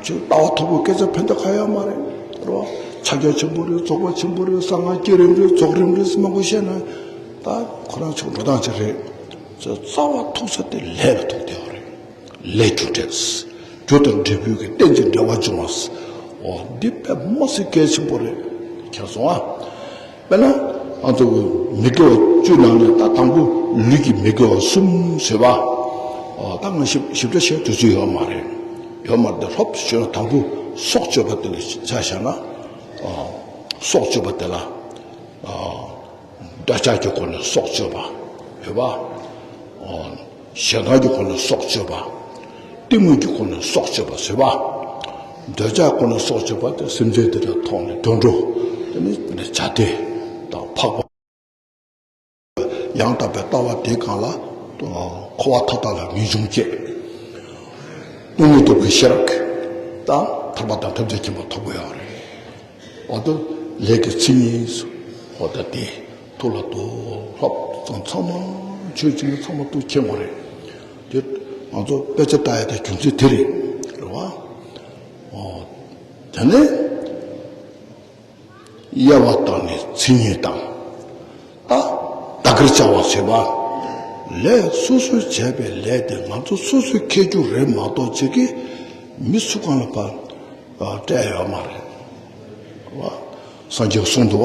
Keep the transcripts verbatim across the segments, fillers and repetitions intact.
ཆོས་ལྟ་བ་མཐོ་པོའི་སྐད་ཆ་ཕན་ཐོགས་གང་ཡང་མ་རེད། རེད་བ། ཕྱག་རྒྱ་ཆེན་པོ་རེད། རྫོགས་པ་ཆེན་པོ་རེད། གསང་སྔགས་བསྐྱེད་རིམ་རེད། རྫོགས་རིམ་རེད་ཟེར་མང་པོ་བཤད་ན། ད་ཁོ་རང་ཚོ་འགྲོ་སྟངས་ཅིག་རེད། རྩ་བ་ཐུག་ས་དེ་ལས་ལ་ཐུག་བསྡད་པ་རེད། ལས་རྒྱུ་འབྲས། རྒྱུ་དང་འབྲས་བུའི་གི་རྟེན་ཅིང་འབྲེལ་བར་འབྱུང་བ། འོ་འདི་དཔེ་མ་སྲིད་གལ་ཆེན་པོ་རེད། མཁྱེན་སོང་ཨ། དཔེར་ན། ང་ཚོ་མི་དགེ་བ་བཅུ་ནང་ནས་ད་དང་པོ་ལུས་ཀྱི་མི་དགེ་བ་གསུམ་ཟེར་བ། ཨོ་ད་ང་ཞིབ་ཞིབ་ཕྲ་བཤད་དུས་ཚོད་ཡོད་མ་རེད། ཡོད་མ་རེད་དེ་སློབ་ཞུས་ན་དང་པོ་སྲོག་གཅོད་པ་དེ་ལ་ཆ་བཞག་ན། ཨོ་སྲོག་གཅོད་པ་དེ་ལ། ཨོ་འདོད་ཆགས་ཀྱི་སྒོ་ནས་སྲོག་གཅོད་པ། ཡོད་པ། ཨོ། ཞེ་སྡང་གི་སྒོ་ནས་སྲོག་གཅོད་པ། གཏི་མུག་གི་སྒོ་ནས་སྲོག་གཅོད་པ་ཟེར་བ། འདོད་ཆགས་སྒོ་ནས་སྲོག་གཅོད་པ་དེ་སེམས་ཅན་དེ་དག་ཐོག་ནས་དུད་འགྲོ། དེ་ནི་བྱ་དེ་དང་འཕགས་པ། ཡང་དག་པའི་ལྟ་བ་དེའི་སྒང་ལ། འཁོར་བ་མཐའ་དག་ལ་ངེས་འབྱུང་སྐྱེ། སྟོང་ཉིད་རྟོགས་པའི་ཤེས་རབ་དང་ཐར་པ་དང་ཐམས་ཅད་མཁྱེན་པ་ཐོབ་དགོས་ཡོད་རེད། འོ་ད་ལས་ཀྱི་མཚན་ཉིད། འོ་ད་དེ་ཐུགས་ལ་འདུག་ལྷག་ཙམ་ཚང་མ་ཆོས་བྱེད་མཁན་ཚང་མ་ཐུགས་མཁྱེན་དགོས་རེད། དེ་ང་ཚོ་དཔེ་ཆ་ལྟ་ཡ་དེ་རྒྱུ་མཚན་དེ་རེད། རེད་བ། འོ། དེ་ནས་དབྱེ་བ་དང་ནི་མཚན་ཉིད་དང་། ད་བདག་གིར་བྱ་བ་ཟེར་བ། ལས་སོ་སོས་བྱས་པའི་ལས་དེ་ང་ཚོ་སོ་སོས་འཁྱེར་རྒྱུ་རེད་མ་གཏོགས་ཅིག་གིས་མི་སུ་གང་ལ་ཕར་སྤྲད་ཡོད་མ་རེད། བ། སངས་རྒྱས་གསུངས་འདུག་བ།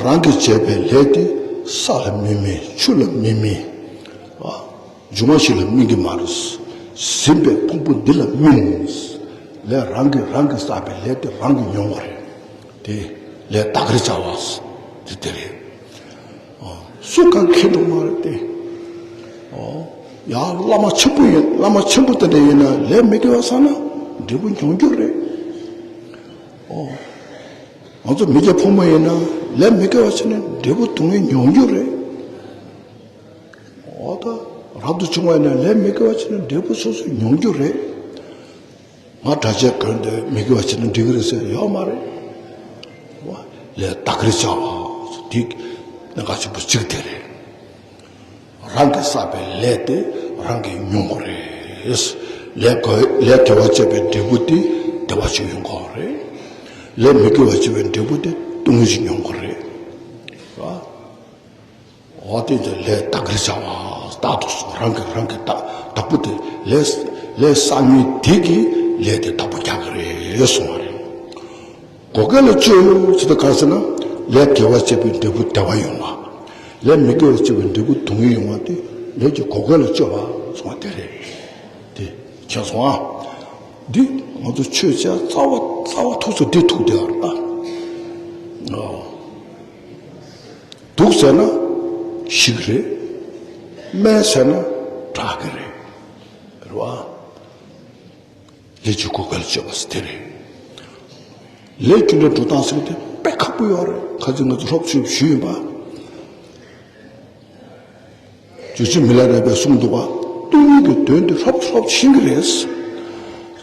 རང་གིས་བྱས་པའི་ལས་དེ་ས་ལ་མི་སྨིན། ཆུ་ལ་མི་སྨིན། བ། འབྱུང་བ་ཞིག་ལ་སྨིན་གྱི་མ་རེད། ཟིན་པའི་ཕུང་པོ་འདི་ལ་སྨིན། ལས་རང་གིས་རང་གིས་བསགས་པའི་ལས་དེ་རང་གིས་མྱོང་བ་རེད། དེ་ལས་བདག་གིར་བྱ་བ་དེ་དེ་རེད། སུ་གང་མཁྱེན་འགྲོ་མ་རེད་དེ། ཡང་བླ་མ་ཆེན་པོ་ཡིན། བླ་མ་ཆེན་པོ་དེ་འདྲ་ཡིན་ན་ལས་མི་དགེ་བ་བསགས་ན་འབྲས་བུ་མྱོང་རྒྱུ་རེད། ང་ཚོ་མི་སྐྱ་ཕོ་མོ་ཡིན་ན་ལས་མི་དགེ་བ་བྱས་ན་འབྲས་བུ་སྡུག་བསྔལ་མྱོང་རྒྱུ་རེད། འོ་ད་རབ་ཏུ་བྱུང་བ་ཡིན་ན་ལས་མི་དགེ་བ་བྱས་ན་འབྲས་བུ་སོ་སོས་མྱོང་རྒྱུ་རེད། ང་གྲྭ་ཆས་གོན་ཏེ་མི་དགེ་བ་བྱས་ན་འགྲིག་གི་རེད་ཟེར་ཡོད་མ་རེད། ལས་བདག་གིར་བྱ་བ་དེ་གནད་འགག་ཆེན་པོ་གཅིག་དེ་རེད། རང་གིས་བསགས་པའི་ལས་དེ་རང་གིས་མྱོང་དགོས་རེད། ལས་དགེ་ལས་དགེ་བ་བྱས་པའི་འབྲས་བུ་དེ་བདེ་བ་ཞིག་ཡོང་དགོས་རེད། ལས་མི་དགེ་བ་བྱས་པའི་འབྲས་བུ་དེ་སྡུག་བསྔལ་ཞིག་མྱོང་དགོས་རེད། འོ་དེ་ཚོ་ལས་བདག་གིར་བྱ་བ་རྟག་ཏུ་གསུངས། རང་གིས་རང་གི་བདག་བདག་པོ་དེ་ལས་ལས་བསགས་མི་དེ་གིས་ལས་དེ་བདག་པོ་རྒྱག་གི་རེད་གསུངས་པ་རེད། བགོ་སྐལ་ལ་སྤྱོད་ཟེར་དུས་ག་རེ་ཟེར་ན། ལས་དགེ་བ་བྱས་པའི་འབྲས་བུ་བདེ་བ་ཡོང་བ། ལས་མི་དགེ་བ་བྱས་པའི་འབྲས་བུ་སྡུག་བསྔལ་ཡོང་བ་དེ་ལས་ཀྱི་བགོ་སྐལ་ལ་སྤྱོད་པ་གསུངས་པ་དེ་རེད། དེ་མཁྱེན་སོང་ཨ། འདི་ང་ཚོ་ཆོས་བྱས་རྩ་བ་རྩ་བ་ཐུག་ས་འདི་ཐུག་བསྡད་པ་རེད་ཨ། འོ། དུག་ཟས་ན་ཤི་གི་རེད། སྨན་ཟས་ན་དྲག་གི་རེད། རེད་བ། ལས་ཀྱི་བགོ་སྐལ་སྤྱོད་པ་ཟེར་དེ་རེད། ལས་རྒྱུ་འབྲས་འགྲོ་སྟངས་ཟེར་དེ་དཔེ་ཁག་པོ་ཡོད་རེད། ཁ་ཅིག་ང་ཚོ་སློབ་ཞུ་ཞུས་ཡིན་པ། རྗེ་བཙུན་མི་ལ་རས་པས་གསུངས་འདུག་པ། སྟོང་ཉིད་ཀྱི་དོན་དེ་ཧྲོབ་ཧྲོབ་ཤེས་ཀྱི་རེད།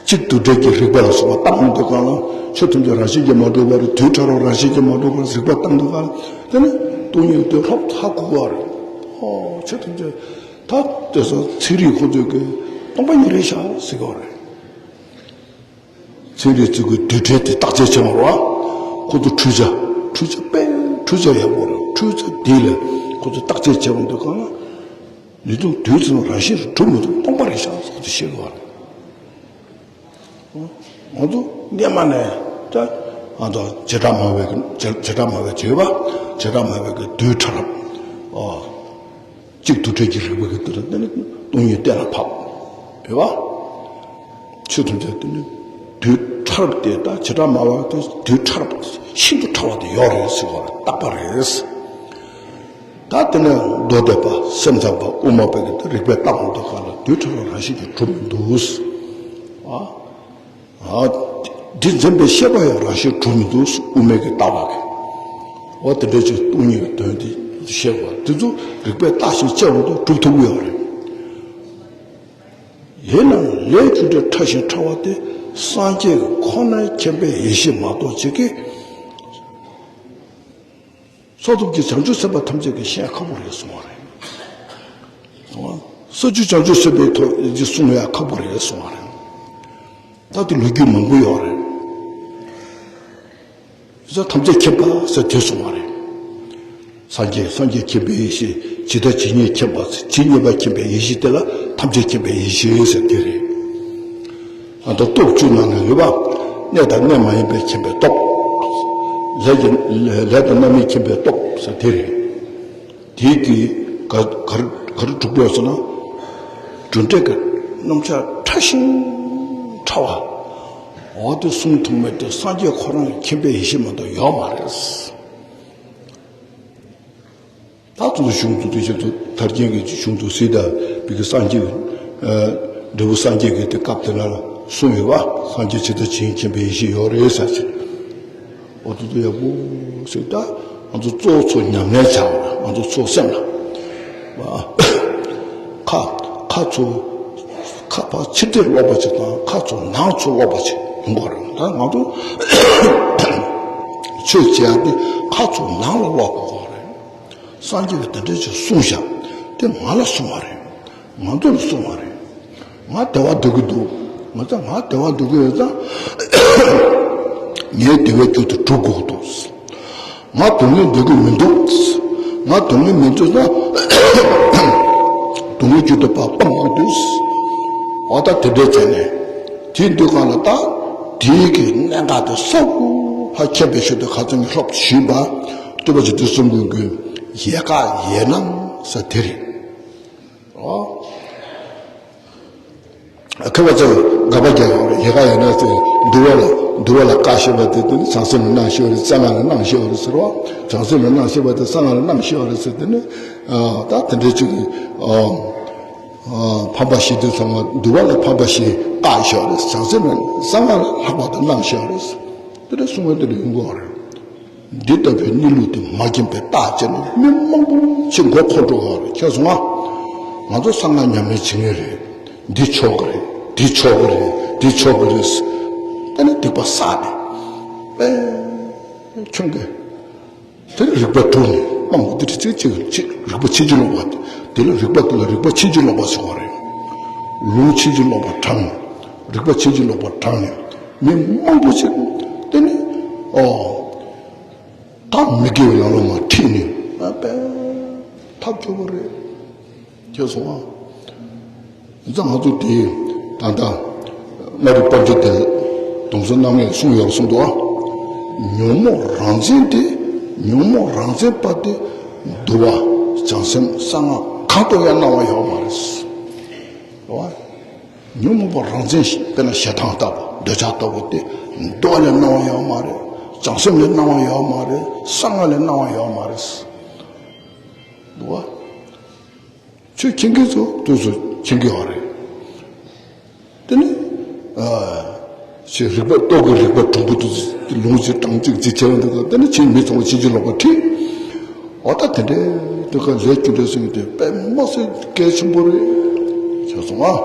གཅིག་རྡུལ་བྲལ་གྱི་རིག་པ་ལ་སོགས་པ་བརྟགས་ཡོང་དུས་སྒང་ལ་ཆོས་ཐམས་ཅད་རང་བཞིན་གྱིས་མ་གྲུབ་པར། དུས་ཕྲ་རབ་རང་བཞིན་གྱིས་མ་གྲུབ་པར་རིག་པ་བརྟགས་དུས་སྒང་ལ་དེ་ནི་སྟོང་ཉིད་ཀྱི་དོན་ཧྲོབ་ཧ་གོ་གི་རེད། ཨོ་ཆོས་ཐམས་ཅད་ད་དེ་སོ་ཚན་རིག་ཁོ་ཚོས་ཀྱི་སྟོང་པ་ཉིད་རེད་ཤག་ཟེར་གི་རེད། ཚན་རིག་ཚོས་ཀྱི་རྡུལ་བྲལ་དེ་བརྟག་དཔྱད་བྱེད་པ་རེད་བ། ཁོ་ཚོ་འཕྲུལ་ཆས་འཕྲུལ་ཆས་དཔེ་འཕྲུལ་ཆས་ཡག་པོ་རེད། འཕྲུལ་ཆས་དེ་ལ་ཁོ་ཚོ་བརྟག་དཔྱད་བྱེད་ཡོང་དུས་སྒང་ལ། ནུས་སྟོབས་དུས་ཙམ་རང་བཞིན་གྱིས་གྲུབ་མི་འདུག་སྟོང་པ་རེད་ཤག་ཟེར་ཏེ་བཤད་དགོས་པ་རེད། ང་ཚོ་སྔོན་མ་ནས་ད་ང་ཚོ་བྱེ་བྲག་སྨྲ་བའི་བྱེ་བྱེ་བྲག་སྨྲ་བའི་བྱེ་བ་བྱེ་བྲག་སྨྲ་བའི་གི་རྡུལ་ཕྲ་རབ། ཨོ། གཅིག་རྡུལ་བྲལ་གྱི་རིག་པ་གི་དེ་ལ་དེ་ནི་སྟོང་ཉིད་གཏན་ལ་ཕབ་ཡོད་པ། ཆོས་ཐམས་ཅད་དེ་ནི་རྡུལ་ཕྲ་རབ་དེ་ད་བྱེ་བྲག་སྨྲ་བ་དེ་རྡུལ་ཕྲ་རབ་ཤིན་ཏུ་ཕྲ་བ་དེ་ཡོད་རེད་ཟེར་བ་རྟག་པ་རེད། ད་དེ་ནས་མདོ་སྡེ་པ་སེམས་ཙམ་པ་དབུ་མ་པའི་གི་རིགས་པས་བརྟག་མ་ཐུབ་ག་ལ་རྡུལ་ཕྲ་རབ་རང་བཞིན་གྱིས་གྲུབ་མི་འདུག་ཨ། ཨ། འདི་འཛིན་པའི་ཤེས་པ་ཡང་རང་བཞིན་གྲུབ་མི་འདུག་དབུ་མའི་གི་ལྟ་བ་གི། འོ་དེ་འདྲ་ཅིག་སྟོང་ཉིད་ཀྱི་དོན་དེ་ཤེས་པ་དེ་ཚོ་རིགས་པས་བརྟག་ཞིང་དཔྱད་པ་དང་གྲུབ་ཐུབ་ཀྱི་ཡོད་རེད། ཡིན་ནའང་ལས་རྒྱུ་འབྲས་ཕྲ་ཞིང་ཕྲ་བ་དེ་སངས་རྒྱས་ཀྱི་ཁོག་ནས་མཁྱེན་པའི་ཡེ་ཤེས་མ་གཏོགས་ཅིག་གིས། བསོད་སྟོབས་ཀྱིས་བྱང་ཆུབ་སེམས་དཔའ་ཐམས་ཅད་ཀྱིས་ཤེས་ཡ་ཁག་པོ་རེད་གསུང་བ་རེད། ས་བཅུ་བྱང་ཆུབ་སེམས་དཔའི་ཐོག་གིས་གསུང་ཡ་ཁག་པོ་རེད་གསུང་བ་རེད། ད་དེ་ལོ་རྒྱུས་མང་པོ་ཡོད་རེད། ས་ཐམས་ཅད་མཁྱེན་པ་ཟེར་དེ་གསུངས་པ་རེད། སངས་རྒྱས་སངས་རྒྱས་མཁྱེན་པའི་ཡེ་ཤེས། ཇི་ལྟ་ཇི་སྙེད་མཁྱེན་པ་ཟེར། ཇི་སྙེད་པ་མཁྱེན་པའི་ཡེ་ཤེས་དེ་ལ་ཐམས་ཅད་མཁྱེན་པའི་ཡེ་ཤེས་ཟེར་དེ་རེད། ཨ་ད་སྟོབས་བཅུ་ནང་ནས་ཡོད་པ། གནས་དང་གནས་མ་ཡིན་པའི་མཁྱེན་པའི་སྟོབས། ལས་ཀྱི་ལས་དང་རྣམ་སྨིན་མཁྱེན་པའི་སྟོབས་ཟེར་དེ་རེད། དེའི་གི་ག་ག་ག་རེ་གྲུབ་དགོས་ཟེར་ན། རྒྱུ་འབྲས་ཀྱི་རྣམ་གཞག་ཕྲ་ཞིང་ཕྲ་བ། འོ་དེ་གསུང་ཐུབ་མེད་དེ་སངས་རྒྱས་ཁོ་རང་གི་མཁྱེན་པའི་ཡེ་ཤེས་མ་གཏོགས་ཡོད་མ་རེད། ད་དུང་གཞུང་དུ་དེ་བཞིན་དུ་ཐར་རྒྱན་གྱི་གཞུང་དུ་གཟིགས་དང་བི་གི་སངས་རྒྱས། འབྲས་བུ་སངས་རྒྱས་ཀྱི་དེ་སྐབས་དེ་ལ་གསུངས་ཡོད་པ། སངས་རྒྱས་ཇི་ལྟ་ཇི་སྙེད་མཁྱེན་པའི་ཡེ་ཤེས་ཡོད་རེད་ཟེར་ཅིག་འོ་དེ་ཚོ་ཡག་པོ་ཞིག་ད་ང་ཚོ་གཙོ་བོ་ཚོ་ཉམས་ལེན་བྱ་བ་ལ་ང་ཚོ་ཚོ་སེམས་ལ། ཁ་ཁ་ཚོ་ཁ་ཕར་ཕྱི་བལྟས་ཀློག་པ་ཅིག་དང་ཁ་ཚོ་ནང་ཚོ་ཀློག་པ་ཅིག་ཡོང་དགོས་རེད། ད་ང་ཚོ་ཆོས་བྱེད་ཡག་དེ་ཁ་ཚོ་ནང་ལ་ཀློག་དགོས་རེད། སངས་རྒྱས་ཀྱིས་དེ་འདྲ་ཅིག་གསུངས་བཞག་དེ་ང་ལ་གསུངས་པ་རེད། ང་ཚོ་ལ་གསུངས་པ་རེད། ང་བདེ་བ་འདོད་ཀྱི་འདུག་ང་ཚོ་ང་བདེ་བ་འདོད་ཀྱི་ཡོད་ཙང་། ངའི་བདེ་བའི་རྒྱུ་དེ་སྒྲུབ་དགོས་འདུག་ང་སྡུག་བསྔལ་འདོད་ཀྱི་མི་འདུག་ང་སྡུག་བསྔལ་མི་འདོད་ཙང་། སྡུག་བསྔལ་རྒྱུ་དེ་ཕར་སྤང་དགོས་འདུག་འོ་ད་དེ་འདྲས་བྱས་ནས། དེའི་དུས་གང་ལ་ད། དེའི་གི་གནད་འགག་དེ་གསལ་པོ་ཕར་མཁྱེན་པའི་ཤུལ་དུ་ཁ་སང་གི་སློབ་ཞུས་པ། སྟོན་པ་རྗེ་བཙུན་གསུམ་མགོན་གྱི་ཡལ་ག་ཡལ་སྣང་ཟེར་དེ་རེད། ཨོ། མཁས་པ་ཚོས་དགག་པ་རྒྱག་ཡོད་རེད། ཡལ་ག་ཡལ་སྣང་ཟེར་འདུལ་བ་ལ་འདུལ་བ་ལ་བཀའ་བཤད་པ་དེ་དེ་ནི་བྱང་སེམས་ལ་སྣང་ཤེས་པ་རེད། གསང་སྔགས་ལ་སྣང་ཤེས་པ་རེད་ཟེར་བ། བྱང་སེམས་ལ་སྣང་ཤེས་པ་དེ་གསང་སྔགས་ལ་སྣང་ཤེས་པ་རེད་ཟེར་དེ་ནི། ཨ་ད་དེ་འདྲའི་ཅིག་གི་ཨ། ཨ་ཕམ་པ་བཞི་དེ་ཚང་མ་འདུལ་བ་ལ་ཕམ་པ་བཞི་བཀག་ཤོག་རེད། བྱང་སེམས་ལ་གསང་སྔགས་ལ་ལྷག་པར་དུ་སྣང་ཤོག་རེད། དེ་འདྲ་གསུང་བ་དེ་འདྲ་ཡོང་གི་ཡོད་རེད། འདི་ལྟ་བུའི་གནས་ལུགས་དེ་མ་མཁྱེན་པའི་རྟགས་ཅན་ནི་མི་མང་པོ་ཅིག་མགོ་འཁོར་འགྲོ་གི་ཡོད་རེད། མཁྱེན་སོང་ང་། ང་ཚོ་གསང་སྔགས་ཉམས་ལེན་བྱེད་ངེས་རེད། འདི་ཆོག་གི་རེད། འདི་ཆོག་གི་རེད། འདི་ཆོག་གི་རེད། དེ་ནི་སྡིག་པ་བསགས་ནས་པས་ཁྱོད་ཀྱི། དེ་ལ་རིགས་པ་དྲུག་ནས་མང་པོ་འདི་འདྲ་ཅིག་ཅིག་ཅིག་རིགས་པ་ཕྱིན་ཅི་ལོག་པ། དེ་ལ་རིགས་པ་དེ་ལ་རིགས་པ་ཕྱིན་ཅི་ལོག་པ་ཟེར་བ་རེད། ལུང་ཕྱིན་ཅི་ལོག་པ་དྲངས། རིགས་པ་ཕྱིན་ཅི་ལོག་པ་དྲངས་ནས་མི་མང་པོ་ཅིག་དེ་ནི་ཨོ་ད་མི་དགེ་བའི་ལམ་ལ་མར་ཁྲིད་ནས་ཨ་པས་ཐབས་སྐྱོ་པོ་རེད། ཁྱེད་སོང་ཨ། ཡིན་ཙང་ང་ཚོ་དེ་ད་ལྟ་མངའ་རིས་པཎ་ཌི་ཏས་སྡོམ་བརྩོན་རྣམ་ངེས་གསུངས་ཡོད་གསུངས་འདུག་ཨ། ཉོན་མོངས་རང་མཚན་དེ། ཉོན་མོངས་རང་མཚན་པ་དེ་འདུལ་བ་བྱང་སེམས་གསང་སྔགས་གང་དུ་ཡང་སྣང་བ་ཡོད་མ་རེད། རེད་བ། ཉོན་མོངས་པ་རང་མཚན་ཞིག་དཔེར་ན་ཞེ་སྡང་ལྟ་བུ་འདོད་ཆགས་ལྟ་བུ་དེ་འདུལ་བ་ལ་སྣང་བ་ཡོད་མ་རེད། བྱང་སེམས་ལ་སྣང་བ་ཡོད་མ་རེད། གསང་སྔགས་ལ་སྣང་བ་ཡོད་མ་རེད། འདུལ་བ། ཆོས་མཁྱེན་མཁན་ཚོ་དུས་སུ་མཁྱེན་གྱི་ཡོད་རེད། དེ་ནི་ཨ་ཆོས་རིགས་པ་རྟོག་གི་རིགས་པ་གྲུང་པོ་དུ་ལུང་ཅིག་དྲངས་ཅིག་ཅིག་བྱས་པ་འདུག་ག་དེ་ནི་ཆོས་མི་ཚང་བ་ཕྱིན་ཅི་ལོག་པ་ཁྲིད། འོ་ད་དེ་འདྲའི་དུས་སྐབས་ལས་རྒྱུ་འབྲས་གསུངས་ཡོད་དེ་དཔེ་མ་སྲིད་གལ་ཆེན་པོ་རེད། ཆོས་སོང་ཨ།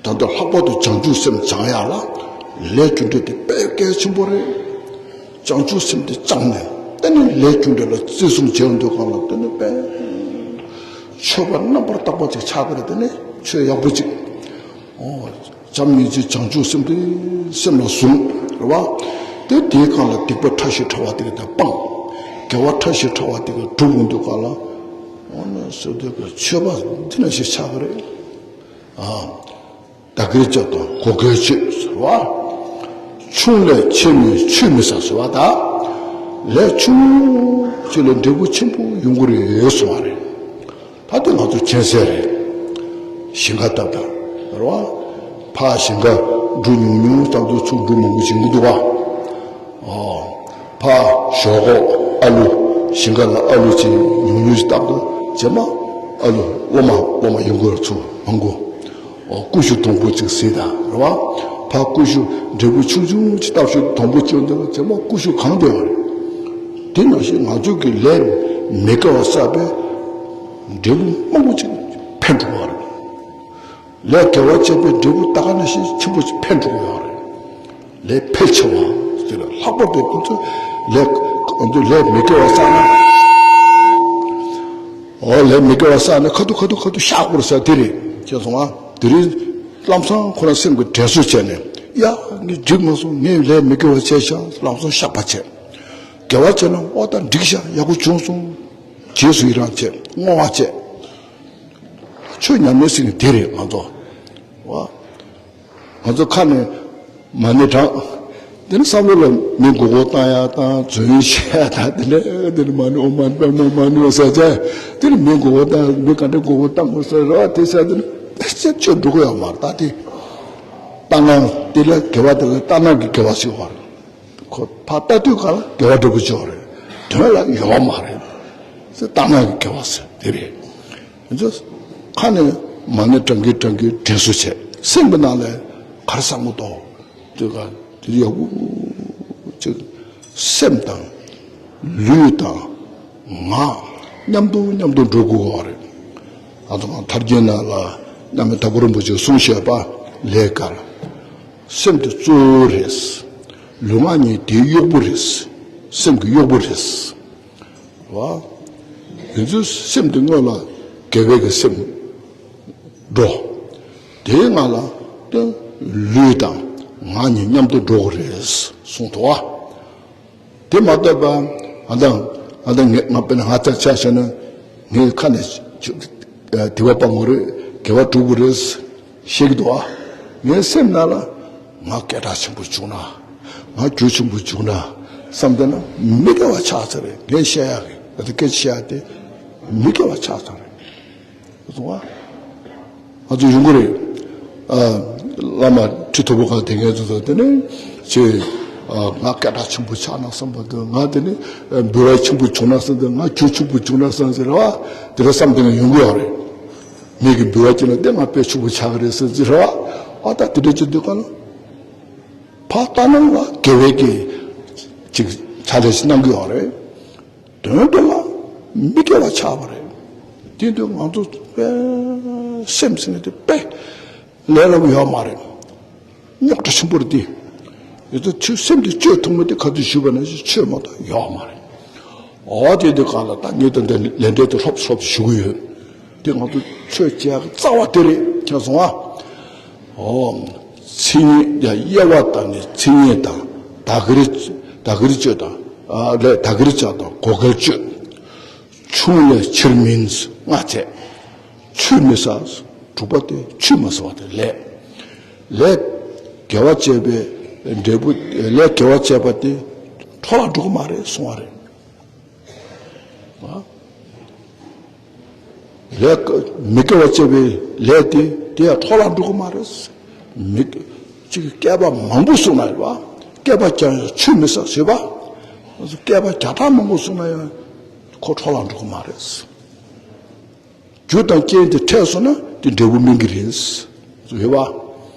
ད་ལྟ་ལྷག་པར་དུ་བྱང་ཆུབ་སེམས་སྦྱང་ཡག་ལ་ལས་རྒྱུ་འབྲས་དེ་དཔེ་གལ་ཆེན་པོ་རེད། བྱང་ཆུབ་སེམས་དེ་བཅངས་ནས་དེ་ནས་ལས་རྒྱུ་འབྲས་ལ་བརྩི་སྲུང་བྱེད་འདོད་གང་ལ་དེ་ནས་དཔེ་ཆོས་པ་རྣམ་པར་དག་པ་ཅིག་ཆགས་པ་རེད། དེ་ནས་ཆོས་ཡག་པོ་ཅིག་ཨོ་བྱམས་སྙིང་རྗེ་བྱང་ཆུབ་སེམས་དེ་སེམས་ལ་བཟུང་རེད་བ། དེ་དེའི་སྒང་ལ་སྡིག་པ་ཕྲ་ཞིང་ཕྲ་བ་དེ་ག་དེ་སྤང་། དགེ་བ་ཕྲ་ཞིང་ཕྲ་བ་དེ་ག་སྒྲུབ་འདོད་གང་ལ་ཨོ་ན་སོ་དེ་ག་ཆོས་པ་འདི་ན་ཞིག་ཆགས་པ་རེད། ཨ། བདག་གིར་སྤྱད་དང་གོ་གལ་ཆོད་ཟེར་བ། ཆུང་ལས་ཆེ་མིན་ཆུད་མི་ཟ་ཟེར་བ་དང་། ལས་ཆུང་ཆུང་ལས་འབྲས་བུ་ཆེན་པོ་ཡོང་གི་རེད་གསུངས་པ་རེད། ད་དེ་ང་ཚོ་མཁྱེན་གསལ་རེད། ཞིང་ཁ་བཏབ་དང་རེད་བ། ཕར་ཞིང་ཁ་འབྲུ་ཉུང་ཉུང་བཏབ་དུས་ཚུར་འབྲུ་མང་པོ་ཞིག་འདུག་བ། ཨོ། ཕ་ཞོག་ཁོག་ཨ་ལུ། ཞིང་ཁ་ལ་ཨ་ལུ་ཅིག་ཉུང་ཉུང་ཞིག་བཏབ་དུས་རྗེས་མ་ཨ་ལུ་ལོ་མ་ལོ་མ་ཡོང་གི་ཚུར་མང་པོ། ཨོ་ཀུ་ཤུ་དང་པོ་ཅིག་ཟས་དང་རེད་བ། ཕ་ཀུ་ཤུ་འབྲས་བུ་ཆུང་ཆུང་ཅིག་བཏབ་ཤོག་དང་པོ་ཅིག་འདི་རྗེས་མ་ཀུ་ཤུ་གང་བསྡད་པ་རེད། དེ་ནང་བཞིན་ང་ཚོ་གི་ལས་མི་དགེ་བ་བསགས་པས་འབྲས་བུ་མང་པོ་ཅིག་འཕེལ་འགྲོ་བ་རེད། ལས་དགེ་བ་བྱས་པའི་འབྲས་བུ་ད་ག་ནང་བཞིན་ཆེན་པོ་ཅིག་འཕེལ་འགྲོ་གི་ཡོད་རེད། ལས་འཕེལ་ཆེ་བ་དེ་ལ་ལྷག་པར་དུ་ཁོ་ཚོས་ལས་ཁོ་ཚོས་ལས་མི་དགེ་བ་བསགས་ན། འོ་ལས་མི་དགེ་བ་བསགས་ན་ཁ་ཐུག་ཁ་ཐུག་ཁ་ཐུག་བཤགས་དགོས་ས་དེ་རེད། ཤེས་སོང་ང་། དེ་རིང་ ལམ་སང་ཁོ་རང་སེམས་ཀྱི་དྲན་གསོ་བྱས་ནས། ཡ། ངས་འགྲིག་མ་སོང་། ངས་ལས་མི་དགེ་བ་བྱས་ཤག་ལམ་སང་བཤགས་པ་བྱས། དགེ་བ་བྱས་ན། ཨོ་ད་འགྲིག་ཤག་ཡག་པོ་བྱུང་སོང་། རྗེས་སུ་ཡི་རང་བྱས། བསྔོ་བ་བྱས། ཆོས་ཉམས་ལེན་ཟེར་མཁན་དེ་རེད་ང་ཚོ། བ། ང་ཚོ་ཁ་ནས་མ་ཎི་བགྲང་། དེ་ནི་བསམ་བློ་ལ་མི་མགོ་སྐོར་བཏང་ཡ་དང་། རྫུན་བཤད་ཡ་དང་། དེ་ནས་དེ་ནི་མ་ཎི་ཨོཾ་མ་ཎི་པདྨེ་ཨོཾ་མ་ཎི་ཨོཾ་ཟེར་བྱས། དེ་ནི་མི་མགོ་སྐོར་བཏང་། མི་ག་འདྲ་མགོ་སྐོར་བཏང་དགོས་ཟེར་ར་བ། དེ་ཟེར། དེ་ནི་དེ་ཚེ་བཅོས་འགྲོ་གི་ཡོད་མ་རེད། ད་དེ་ལྟར་སྣང་། དེ་ལ་དགེ་བ། དེ་ལ་ལྟར་སྣང་གི་དགེ་བ་ཟེར་བ་རེད། ཁོ་ཕར་ལྟ་དུས་ག་ལ་དགེ་བ་འདྲ་པོ་ཅིག་ཡོད་རེད། དོན་ལ་ཡོད་མ་རེད། ལྟར་སྣང་གི་དགེ་བ་ཟེར་དེ་རེད། ཡིན་ཙང་ཁ་ནས་མ་ཎི་བགྲང་གིན་བགྲང་གིན་དྲན་གསོ་བྱས། སེམས་ཀྱི་ནང་ལ་ག་རེ་བསམ་གྱི་འདུག་དེ་ག་དེ་ཡག་པོ་ཅིག་སེམས་དང་ལུས་དང་ངག་མཉམ་དུ་མཉམ་དུ་འགྲོ་དགོས་པ་རེད། ང་ཚོ་གང་ཐར་རྒྱན་ནང་ལ་མཉམ་མེད་དྭགས་པོ་རིན་པོ་ཆེས་གསུངས་བཞག་པ་ལས་ཀར། སེམས་དེ་གཙོ་བོ་རེད། ལུས་ངག་གཉིས་དེའི་གཡོག་པོ་རེད། སེམས་ཀྱི་གཡོག་པོ་རེད། བ། དེ་ཚོའི་སེམས་དེ་སྔོན་ལ་དགེ་བའི་གི་སེམས་འགྲོ། དེའི་ངང་ལ་དེ་ལུས་དང་ངག་གཉིས་མཉམ་དུ་འགྲོ་གི་རེད་གསུངས་འདུག་བ། དེ་མ་གཏོགས་པ། ཨ་ད་ཨ་ད་ངས། ང་དཔེར་ན་ང་ལྟར་ཆ་བཞག་ན། ངའི་ཁ་ནས་ཆུ་ཨ་དགེ་བ་སྤང་དགོས་རེད། དགེ་བ་སྒྲུབ་དགོས་རེད་བཤད་ཀྱི་འདུག་ཨ། ངའི་སེམས་ནང་ལ་ང་སྐད་གྲགས་ཆེན་པོ་བྱུང་ན། ང་རྒྱུ་ཆེན་པོ་བྱུང་ན་བསམ་བསྡད་ན། མི་དགེ་བ་ཆགས་ཚར་རེད། ངས་བཤད་ཡག་གི། ང་ཚོ་སྐད་ཆ་བཤད་ཡག་དེ་མི་དགེ་བ་ཆགས་ཚར་རེད། སོང་བ། ང་ཚོ་ཡོང་གི་རེད། ཨ། བླ་མ་ཁྲི་ཐོག་པོ་སྒང་དེ་ངས་ཚོ་ཚོ་དེ་ནས་ཆེ། ཨ། ང་སྐད་གྲགས་ཆེན་པོ་ཆགས་ན་བསམ་པ་དང་། ང་དེ་ནས་འབུལ་བ་ཆེན་པོ་བྱུང་ན་བསམ་དང་། ང་རྒྱུ་ཆེན་པོ་བྱུང་ན་བསམ་ཟེར་བ། དེ་འདྲ་བསམ་དེ་ནས་ཡོང་གི་ཡོད་རེད། མི་གི་འབུལ་བ་སྐྱེས་ན་དེ་ང་དཔེ་ཆེན་པོ་ཆགས་ཀྱི་རེད་བསམ་ཟེར་བ། ཨ། ད་དེ་འདྲ་ཅིག་འདུག་ག་ལ། ཕར་ལྟ་སྣང་ལ་དགེ་བའི་གི་ཅིག་ཕྱག་ལས་ཤིག་གནང་གི་ཡོད་རེད། དོན་དུ་ལ་མི་དགེ་བ་ཆགས་པ་རེད། དེ་དུས་ང་ཚོ་དཔེ་སེམས་ཟེར་ནས་དེ་དཔེ་ལས་སླ་པོ་ཡོད་མ་རེད། རྙོག་དྲ་ཆེན་པོ་རེད་དེ། ཡོད་ཚད་ཆོས་སེམས་དེ་བཅོས་ཐུབ་མིན་དེ་ག་ཚོད་ཞུས་པ་ན་ཆོས་མ་གཏོགས་ཡོད་མ་རེད། འོ་དེ་དུས་ག་ལ་ད་ངས་ད་འདི་ལས་འབྲས་དེ་ལྷོབ་ལྷོབ་ཞུ་གི་ཡོད། དེ་ང་ཚོ་ཆོས་བྱེད་ཡག་གི་རྩ་བ་དེ་རེད། མཁྱེན་སོང་ཨ། ཨོ། མཚན་ཉིད་དབྱེ་བ་དང་ནི། མཚན་ཉིད་དང་། བདག་གིར་བདག་གིར་སྤྱོད་དང་། ཨ་ལས་བདག་གིར་བྱ་དང་བགོ་སྐལ་སྤྱོད། ཆུང་ལས་ཆེར་མིན་ལྔ་བྱས། ཆུད་མི་ཟ། དྲུག་པ་དེ་ཆུད་མ་ཟ་བ་དེ་ལས། ལས་དགེ་བ་བྱས་པའི་འབྲས་བུ། ལས་དགེ་བ་བྱས་པ་དེ་འཕྲོ་བརླག་འགྲོ་གི་མ་རེད་གསུང་བ་རེད། ལས། མི་དགེ་བ་བྱས་པའི་ལས་དེ་དེ་ཡང་འཕྲོ་བརླག་འགྲོ་གི་མ་རེད། མི་གཅིག་བསྐལ་པ་མང་པོ་བསྲུངས་ན་ཡང་བ། བསྐལ་པ་བརྒྱ་ཡང་ཆུད་མི་ཟ་ཟེར་བ། བསྐལ་པ་བརྒྱ་ཕྲག་མང་པོ་བསྲུངས་ན་ཡང་ཁོ་འཕྲོ་བརླག་འགྲོ་གི་མ་རེད། རྒྱུ་དང་རྐྱེན་དེ་འཕྲད་སོང་ན་དེ་འབྲས་བུ་སྨིན་གི་རེད། ཟེར་བ།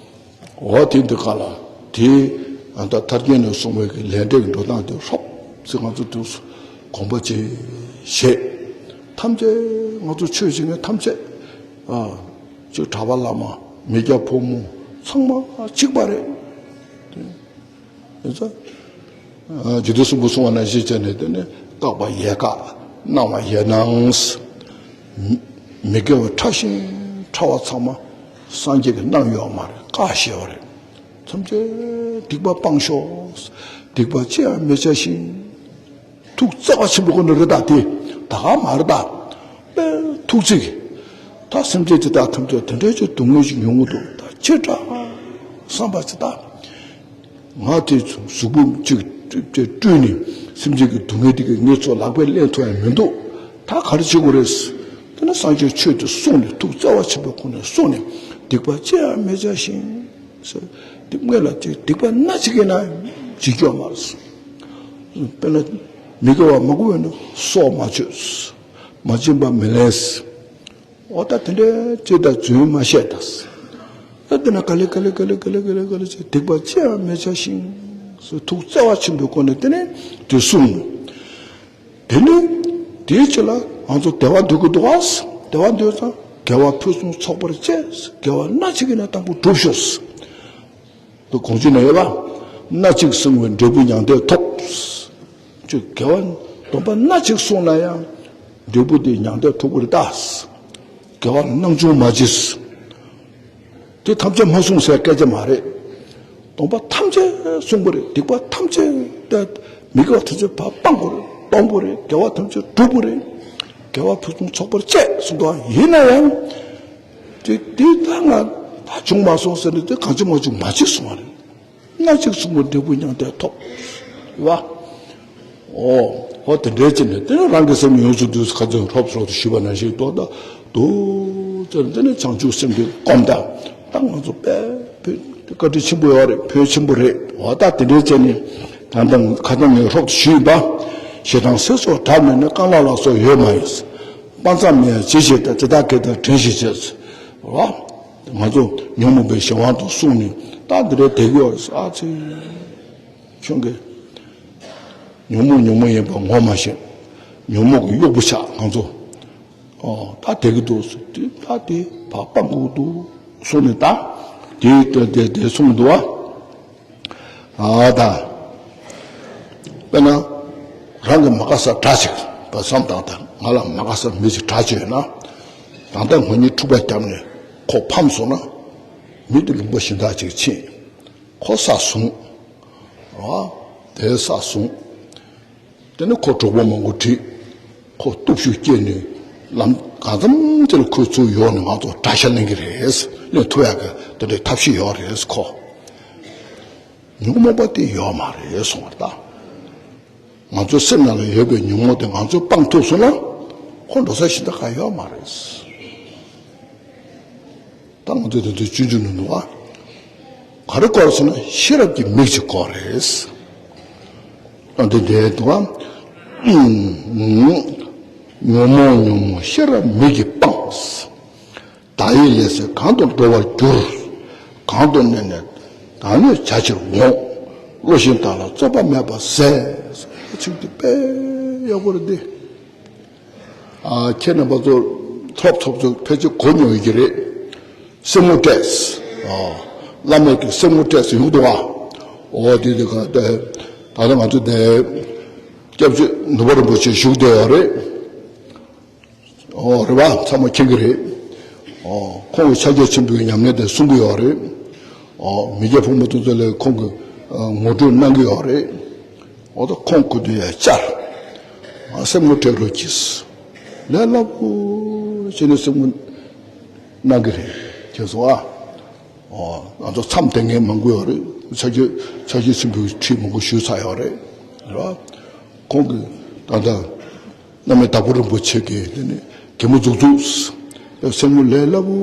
འོ་དེ་འདི་ག་ལ་དེ། ཨ། ད་ཐར་རྒྱན་ནས་གསུངས་པའི་གི་ལས་འབྲས་ཀྱི་འགྲོ་སྟངས་དེ་ཧྲོབ་ཙེ་ང་ཚོ་དུས་སུ་དགོངས་པ་ཅིག་བཞེས། ཐམས་ཅད་ང་ཚོ་ཆོས་བྱེད་མཁན་ཐམས་ཅད། ཨ། ཅིག་གྲྭ་པ་བླ་མ། མི་སྐྱ་ཕོ་མོ་ཚང་མ་གཅིག་པ་རེད། དེ་ཡིན་ཙང་། ཨ། རྗེ་བཙུན་གསུམ་པོ་གསུང་བ་ནང་བཞིན་བྱས་ནས། དེ་ནས་བཀག་པ་ཡལ་ག། གནང་བ་ཡལ་གནང་། མི་དགེ་བ་ཕྲ་ཞིང་ཕྲ་བ་ཚང་མ་སངས་རྒྱས་ཀྱིས་གནང་ཡོད་མ་རེད། བཀག་བཞག་པ་རེད། ཐམས་ཅད་སྡིག་པ་སྤང་ཤོག། སྡིག་པ་ཅི་ཡང་མི་བྱ་ཞིང་། ཐུགས་བརྩེ་བ་ཆེན་པོའི་སྒོ་ནས་རེད། ད་དེ་ད་ག་མ་རེད་ད། དཔེ་ཐུགས་བརྩེ་གི། ད་སེམས་ཅན་དེ་དག་ཐམས་ཅད་དེ་འདྲའི་ཅིག་སྡུག་བསྔལ་ཞིག་མྱོང་གི་འདུག། ད་ཅི་དྲག་བསམ་པ་ཅིག་ད། ང་དེ་གཟུགས་པོ་གཅིག་སྤྲུལ་ནས་སེམས་ཅན་གྱི་སྡུག་བསྔལ་དེ་གི་ངེད་ཚོ་ལག་པས་ལེན་ཐུབ་ཡ་མི་འདུག། ད་ག་རེ་བྱེད་དགོས་རེད། དེ་ནས་སངས་རྒྱས་ཆོས་དེ་གསུངས་ནས། ཐུགས་བརྩེ་བ་ཆེན་པོའི་སྒོ་ནས་གསུངས་ནས། སྡིག་པ་ཅི་ཡང་མི་བྱ་ཞིང་། དེ་སྔོན་ལ་དེ་སྡིག་པ་སྣ་གཅིག་ཡིན་ན་བྱེད་རྒྱུ་མ་རེད། དཔེར་ན་མི་དགེ་བ་མང་པོ་ཡོད་ན་སྲོག་མ་གཅོད། མ་བྱིན་པ་མི་ལེན། འོ་ད་དེ་འདྲའི་ཅིག་ད་རྫུན་མ་བཤད་ད། ད་དེ་ན་ག་ལེ་ག་ལེ་ག་ལེ་ཅིག་སྡིག་པ་ཅི་ཡང་མི་བྱ་ཞིང་། ཐུགས་བརྩེ་བ་ཆེན་པོའི་སྒོ་ནས་དེ་ནས་དེ་གསུངས། དེ་ནས་དེའི་རྗེས་ལ་ང་ཚོ་བདེ་བ་འདོད་ཀྱི་འདུག་ག། བདེ་བ་འདོད་ཙང་དགེ་བ་ཕུན་སུམ་ཚོགས་པར་སྤྱད། དགེ་བ་སྣ་གཅིག་ཡིན་ན་དང་པོ་སྒྲུབ་ཤོག། དེ་གོང་ཆེན་ན་ཡོད་པ། སྣ་གཅིག་བསྲུང་བས་འབྲས་བུ་མྱང་འདས་ཐོབ། ཅིག་དགེ་བ་སྡོམ་པ་སྣ་གཅིག་བསྲུངས་ན་ཡང་འབྲས་བུ་དེ་མྱང་འདས་ཐོབ་ཀྱི་རེད་ད། དགེ་བ་ལ་སྣང་ཆུང་མ་བྱེད། དེ་ཐམས་ཅད་མ་བསྲུངས་ཟེར་སྐད་ཆ་མ་རེད། སྡོམ་པ་ཐམས་ཅད་བསྲུང་དགོས་རེད། སྡིག་པ་ཐམས་ཅད་དེ་མི་དགེ་བ་ཐམས་ཅད་ཕར་སྤང་དགོས་རེད། སྤོང་དགོས་རེད། དགེ་བ་ཐམས་ཅད་སྒྲུབ་དགོས་རེད། དགེ་བ་ཕུན་སུམ་ཚོགས་པར་སྤྱད་གསུངས་འདུག་ཡིན་ན་ཡང་དེ་དེ་ད་ང་ད་བྱུང་མ་སོང་ཟེར་ནས་དེ་གང་བྱུང་མ་བྱུང་མ་བྱེད་གསུང་བ་རེད། སྣ་གཅིག་བསྲུང་བས་འབྲས་བུ་མྱང་འདས་ཐོབ། རེད་བ། ཨོ། ཨོ་དེ་འདྲའི་ཅི་ནས་དེ་ནས་རང་གི་སེམས་ཡོངས་སུ་འདུལ། ཁ་ཚོན་ཧྲོབ་ཧྲོབ་ཏུ་ཞུས་པ་ནང་བཞིན་ཏོག་ཏག་ཏུ་ཙེར་དེ་ནས་བྱང་ཆུབ་སེམས་ཀྱི་སྒོམ་དང་། ད་ང་ཚོ་དཔེ་བོད་བཀའ་དྲིན་ཆེན་པོ་ཡོད་རེད། བོད་ཆེན་པོ་རེད། འོ་ད་དེ་འདྲའི་ཅི་ནས་ད་ལྟ་ཁ་སང་ངས་ཧྲོབ་ཏུ་ཞུས་པ། ཞེ་སྡང་སེར་སོགས་དགྲ་མེད་ན། རྐང་ལག་ལ་སོགས་ཡོད་མ་ཡིན། དཔའ་མཛངས་མེད་ཡང་ཇི་ཞིག་ལྟ། དེ་དག་གལ་ཏེ་དྲན་ཞིག་བྱེད། རེད་བ། ང་ཚོ་ཉོན་མོངས་པའི་གཞན་དབང་དུ་སོང་ནས་ད་འདི་འདྲའི་བསྡད་ཀྱི་ཡོད་རེད། ཨ་ཙི། ཁྱོད་ཀྱིས་ཉོན་མོངས་ཉོན་མོངས་ཡིན་པ་ངོ་མ་ཤེས། ཉོན་མོངས་ཀྱི་གཡོག་པོ་ཆགས་ང་ཚོ། ཨོ་ད་བསྡད་ཀྱི་འདུག་ཟེར་དུས་ད་དེ་བག་སྤང་དགོས་འདུག་གསུངས་ནས་ད་དེ་དེ་དེ་དེ་གསུངས་འདུག་བ། ཨ་ད། དཔེར་ན། རང་གི་མ་དགའ་ས་དགྲ་ཅིག་བསམ་བཏང་དང་། ང་ལ་མ་དགའ་ས་མི་ཅིག་དགྲ་ཅིག་ཡོད་ན། ད་ལྟ་ང་གཉིས་འཁྲུག་པ་བརྒྱབ་ནས་ཁོ་ཕམ་སོང་ན། མི་དེ་ལུང་པ་གཞན་དག་ཅིག་ཕྱིན། ཁོ་ས་བཟུང་། རེད་བ། དེ་ས་བཟུང་། དེ་ནས་ཁོ་གྲོགས་པོ་མང་པོ་ཁྲིད། ཁོ་སྟོབས་ཤུགས་སྐྱེས་ནས་ལམ་གང་འཚམ་དེ་ལ་ཁོས་ཚུར་ཡོང་ནས་ང་ཚོ་དགྲ་ཤ་ལེན་གྱི་རེད། ལེན་ཐུབ་ཡག་གི་དེ་འདྲའི་ཐབས་ཤེས་ཡོད་རེད། ཁོ་ཉོན་མོངས་པ་དེ་ཡོད་མ་རེད་གསུངས་པ་རེད་ད། ང་ཚོའི་སེམས་ནང་ལ་ཡོད་པའི་ཉོན་མོངས་དེ་ང་ཚོས་སྤང་ཐུབ་སོང་ན། ཁོ་འགྲོ་ས་གཞན་དག་གང་ཡོད་མ་རེད། ད་ང་ཚོས་དེ་ཚོའི་སྤྱོད་འཇུག་ནང་འདུག་བ། ག་རེ་དགོས་རེད་ཟེར་ན་ཤེས་རབ་ཀྱི་མིག་ཅིག་དགོས་རེད། ཨ་འདི་འདྲའི་འདུག་བ། ཉོན་མོངས་ཉོན་མོངས་ཤེས་རབ་མིག་གིས་སྤངས། བདག་ཡིད་ལས་སད་གང་དུ་འགྲོ་བར་འགྱུར། གང་དུ་གནས་ནས་བདག་ནི་བྱ་ཕྱིར་འོང་། བློ་ཞན་བདག་ལ་རྩོད་པ་མེད་པར་ཟད། ཚིག་འདི་དཔེ་ཡག་པོ་རེད་འདི། ཨ་ཁྱེད་རྣམ་པ་ཚོ་ཐོབ་ཐོབ་ཚོ་ཕལ་ཆེར་གོ་མྱོང་ཡོད་ཀྱི་རེད། སེམས་ངོ་སྤྲད། ཨ་བླ་མེད་ཀྱི་སེམས་ངོ་སྤྲད་ཟེར་ཡོང་འདུག་ཨ། འོ་དེ་དེ་ག་ད་ད་ང་ཚོ་དེ་སྐྱབས་རྗེ་ནུབ་པ་རིན་པོ་ཆེ་བཞུགས་བསྡད་ཡོད་རེད། ཨོ་རེད་བ། ཚང་མ་མཁྱེན་གྱི་རེད། ཨོ་ཁོང་གིས་ཕྱག་རྒྱ་ཆེན་པོའི་ཉམས་ལེན་དེ་གསུང་གི་ཡོད་རེད། ཨོ་མི་སྐྱ་ཕོ་མོ་དེ་ཚོ་ལ་ཁོང་གིས་ངོ་སྤྲོད་གནང་གི་ཡོད་རེད། ཨོ་ད་ཁོང་སྐུ་དུས་ཡང་བཅར། ཨ་སེམས་ངོ་སྤྲད་རོགས་གྱིས། ལས་སླ་པོ་བྱས་ནས་སེམས་ངོ་གནང་གི་རེད། མཁྱེན་སོང་ཨ། ཨོ་ང་ཚོ་མཚམས་དེ་ངས་མང་པོ་ཡོད་རེད། ཕྱག་རྒྱ་ཕྱག་རྒྱ་ཆེན་པོའི་ཁྲིད་མང་པོ་ཞུས་ཚར་ཡོད་རེད། རེད་བ། ཁོང་གིས་ད་ལྟ་བླ་མེད་དྭགས་པོ་རིན་པོ་ཆེ་གིས་དེ་ནས་གད་མོ་འཛུགས་འཛུགས། སེམས་ངོ་ལས་སླ་པོ་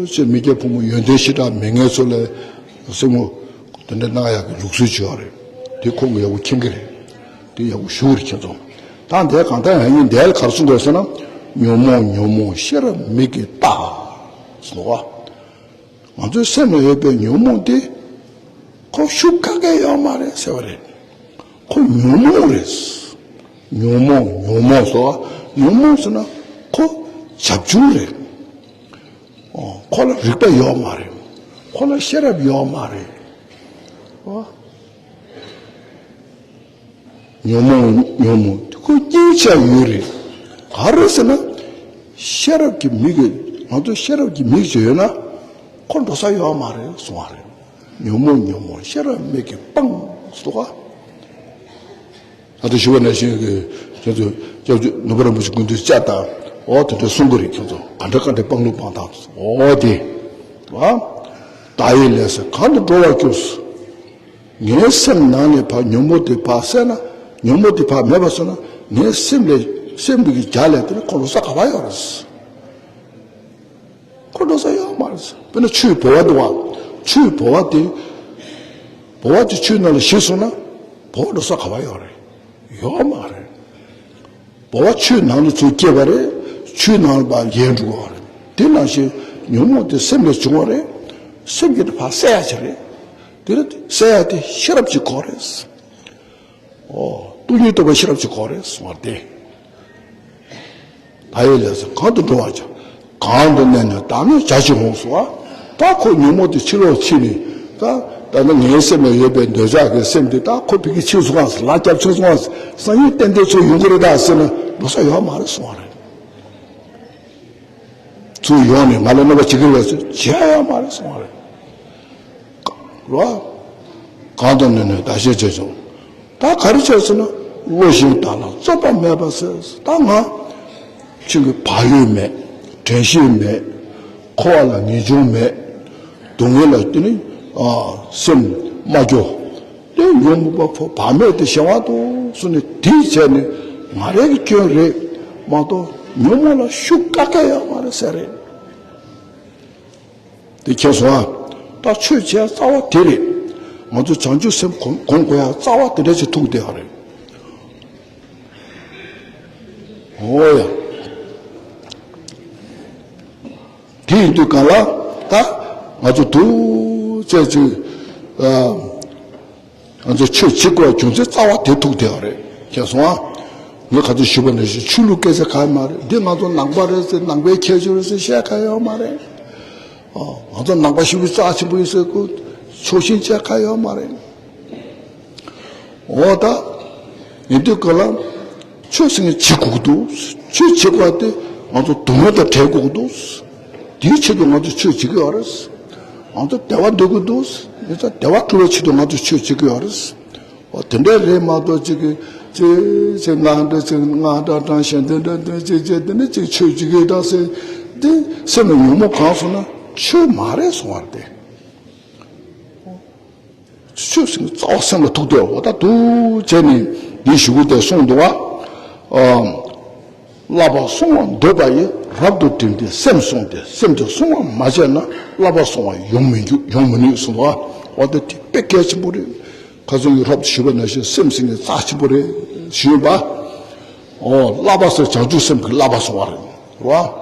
བྱས་མི་སྐྱ་ཕོ་མོ་ཡོན་ཏན་ཞེ་དྲག་མེད་མཁན་ཚོ་ལ་སེམས་ངོ་དེ་འདྲ་གནང་ཡག་གི་ལུགས་སྲོལ་ཅིག་ཡོད་རེད། དེ་ཁོང་གིས་ཡག་པོ་མཁྱེན་གྱི་རེད། དེ་ཡག་པོ་ཞུ་གི་རེད་ཁྱེད་ཚོ། ད་འདས་གང་ལྟར་ཡང་ཡིན་འདས་ལ་ག་རེ་གསུང་དགོས་ཟེར་ན། ཉོན་མོངས་ཉོན་མོངས་ཤེས་རབ་མིག་གིས་བལྟ། ཟེར་བ། ང་ཚོའི་སེམས་ལ་ཡོད་པའི་ཉོན་མོངས་དེ་ཁོ་ཤུགས་ག་གེ་ཡོད་མ་རེད་ཟེར་བ་རེད། ཁོ་ཉོན་མོངས་རེད། ཉོན་མོངས་ཉོན་མོངས་ཟེར་བ། ཉོན་མོངས་ཟེར་ན་ཁོ་བྱབ་ཆུང་རེད། ཨོ་ཁོ་ལ་རིག་པ་ཡོད་མ་རེད། ཁོ་ལ་ཤེས་རབ་ཡོད་མ་རེད། ཨོ། ཉོན་མོངས་ཉོན་མོངས་དེ་ཁོ་རྙིང་ཆ་ཡོད་རེད། ག་རེ་ཟེར་ན། ཤེས་རབ་ཀྱི་མིག་གིས་ང་ཚོ་ཤེས་རབ་ཀྱི་མིག་ཅིག་ཡོད་ན་ཁོ་འགྲོ་ས་ཡོད་མ་རེད་གསུང་བ་རེད། ཉོན་མོངས་ཉོན་མོངས་ཤེས་རབ་མིག་གིས་སྤངས་སོ། ད་ལྟ་ཞུ་བ་ནང་བཞིན་གྱི་ཁྱེད་ཚོ་སྐྱབས་རྗེ་ནུབ་པ་རིན་པོ་ཆེ་སྐུ་མདུན་བཅར་དང་། འོ་དེ་འདྲ་གསུང་གི་རེད། ཁྱེད་ཚོ་ག་འདྲ་ག་འདྲ་སྤང་ལུགས་སྤང་སྟངས་འོ་དེ། བདག་ཡིད་ལས་སད་གང་དུ་འགྲོ་བར་འགྱུར། ངའི་སེམས་ནང་ནས་ཕར་ཉོན་མོངས་དེ་ཕར་བསལ་ན། ཉོན་མོངས་དེ་ཕར་མེད་པ་བཟོས་ན། ངའི་སེམས་ལས་སེམས་ཀྱི་རྒྱ་ལས་དེ་ནི་ཁོ་འགྲོ་ས་ག་པར་ཡོད་རེད། ཁོ་འགྲོ་ས་ཡོད་མ་རེད། དཔེར་ན་ཆུའི་ལྦུ་བ་འདུག་བ། ཆུའི་ལྦུ་བ་དེ། ལྦུ་བ་དེ་ཆུའི་ནང་ལ་ཞིག་སོང་ན། ལྦུ་བ་འགྲོ་ས་ག་པར་ཡོད་རེད། ཡོད་མ་རེད། ལྦུ་བ་ཆུའི་ནང་ལ་ཚུར་སྐྱེས་པ་རེད། ཆུའི་ནང་ལ་ཕར་ཡལ་འགྲོ་གི་རེད། དེ་ནང་བཞིན་ཉོན་མོངས་དེ་སེམས་ལས་བྱུང་བ་རེད། སེམས་ཀྱིས་དེ་ཕར་བསལ་ཡག་ཅིག་རེད། དེ་ལ་བསལ་ཡག་དེ་ཤེས་རབ་ཅིག་དགོས་རེད། ཨོ། སྟོང་ཉིད་རྟོགས་པའི་ཤེས་རབ་ཅིག་དགོས་རེད་གསུངས་པ་རེད། བདག་ཡིད་ལས་སད་གང་དུ་འགྲོ་བར་འགྱུར། གང་དུ་གནས་ནས་བདག་ནི་བྱ་ཕྱིར་འོང་གསུངས་པ། ད་ཁོ་ཉོན་མོངས་དེ་ཕྱིར་ལོག་ཕྱིན་ནས། ད་ད་ནི་ངའི་སེམས་ལ་ཡོད་པའི་འདོད་ཆགས་ཀྱི་སེམས་དེ་ད་ཁོ་ཕ་གི་ཕྱིན་སོང་ང་། ལག་བརྒྱབ་ཕྱིན་སོང་ང་། སང་ཉིན་ཏན་ཏན་ཚུར་ཡོང་གི་རེད་ད་ཟེར་ན་འགྲོ་ས་ཡོད་མ་རེད་གསུངས་པ་རེད། ཚུར་ཡོང་ནས་ང་ལ་གནོད་པ་བྱེད་ཀྱི་རེད་ཟེར་བྱེད་ཡ་ཡོད་མ་རེད་གསུངས་པ་རེད། རོ། གང་དང་ནུས་ནུས་བདག་གཞན་བརྗེ་བྱང་། ད་ག་རེ་བྱས་ཟེར་ན། བློ་གཞན་དག་ལ་རྩོད་པ་མེད་པ་ཟེར། ད་ང་ཁྱོད་ཀྱི་བག་ཡོད་མེད། དྲན་ཤེས་མེད། འཁོར་བ་ལ་ངེས་འབྱུང་མེད། སྡུག་བསྔལ་ལ་དེ་ནི་ཨ་སེམས་མ་སྐྱོ། དེ་ཉོན་མོངས་པ་ཕོ་བག་མེད་དེ་གཞན་དབང་དུ་སོང་ནས་དེའི་བྱས་ནས་ང་རའི་གི་སྐྱོན་རེད་མ་གཏོགས་ཉོན་མོངས་ལ་ཤུགས་དཀའ་གི་ཡོད་མ་རེད་ཟེར་རེད། དེ་མཁྱེན་སོང་ཨ། ད་ཆོས་བྱེད་རྩ་བ་དེ་རེད། ང་ཚོ་བྱང་ཆུབ་སེམས་སྒོམ་སྒོམ་དགོས་ཡ་རྩ་བ་དེ་འདྲ་ཅིག་ཐུག་བསྡད་ཡོད་རེད། འོ་ཡ། དེ་ཡིན་དུས་གང་ལ་ད་ང་ཚོ་ཐུགས་རྗེ་ཆེ། ཨ། ང་ཚོ་ཆོས་བྱེད་དགོས་རྒྱུ་མཚན་རྩ་བ་དེ་ཐུག་བསྡད་ཡོད་རེད། མཁྱེན་སོང་ཨ། ངས་ག་ཚོད་ཞུས་པ་ནང་བཞིན་ཆོས་ལུགས་སྐད་ཆ་གང་ཡང་མ་རེད། འདི་ང་ཚོ་ནང་པ་རེད་ཟེར་ནང་པའི་ཁྱད་ཆོས་རེད་ཟེར་བཤད་གང་ཡང་ཡོད་མ་རེད། ཨ། ང་ཚོ་ནང་པ་ཞེ་པོ་རྩ་ཆེན་པོ་ཡིན་ཟེར་ཁོ་ཕྱོགས་ཞེན་བྱས་གང་ཡང་ཡོད་མ་རེད། འོ་ད། ཡིན་དུས་གང་ལ། ཆོས་ཟེར་མཁན་བྱེད་དགོས་ཀྱི་འདུག་ཆོས་བྱེད་དགོས་དེ་ང་ཚོ་སྡུག་བསྔལ་དང་བྲལ་དགོས་ཀྱི་འདུག་དེའི་ཆེད་དུ་ང་ཚོ་ཆོས་བྱེད་ཀྱི་ཡོད་རེད། ང་ཚོ་བདེ་བ་འདོད་ཀྱི་འདུག་ཡིན་ཙང་བདེ་བ་སྒྲུབ་པའི་ཆེད་དུ་ང་ཚོ་ཆོས་བྱེད་ཀྱི་ཡོད་རེད། འོ་དེ་འདྲ་རེད་མ་གཏོགས་ཅིག་གི་ཅིག་ཅིག་ང་འདྲ་ཅིག་ང་འདྲ་དྲང་གཞན་འདྲ་འདྲ་འདྲ་ཅིག་ཅིག་དེ་ནི་ཅིག་ཆོས་བྱེད་ཀྱི་ཡོད་ད་ཟེར། འདི་སེམས་ལ་ཉོན་མོངས་གང་སོང་ན་ཆོས་མ་རེད་གསུང་བ་རེད་དེ། ཆོས་ཟེར་ནི་རྩ་བ་སེམས་ལ་ཐུག་སྟེ་འོ་ད་འདུག་བྱས་ནས་འདི་ཞུ་གི་དེ་གསུངས་འདུག་བ། ཨ། བསླབ་པ་བསྲུང་བར་འདོད་པ་ཡིས། རབ་ཏུ་བསྒྲིམས་ཏེ་སེམས་བསྲུངས་ཏེ། སེམས་དེ་བསྲུང་བར་མ་བྱས་ན། བསླབ་པ་བསྲུང་བར་ཡོང་མི་འགྱུར་ཡོང་མི་ནུས་གསུངས་པ། འོ་ད་དེ་དཔེ་གལ་ཆེན་པོ་རེད། ཁ་སང་གི་རབ་ཏུ་ཞུས་པ་ནང་བཞིན་སེམས་ཟེར་ནི་རྩ་ཆེན་པོ་རེད་ཞུས་པ། འོ་བསླབ་པ་ཟེར་བྱང་ཆུབ་སེམས་ཀྱི་བསླབ་པ་གསུང་བ་རེད་བ།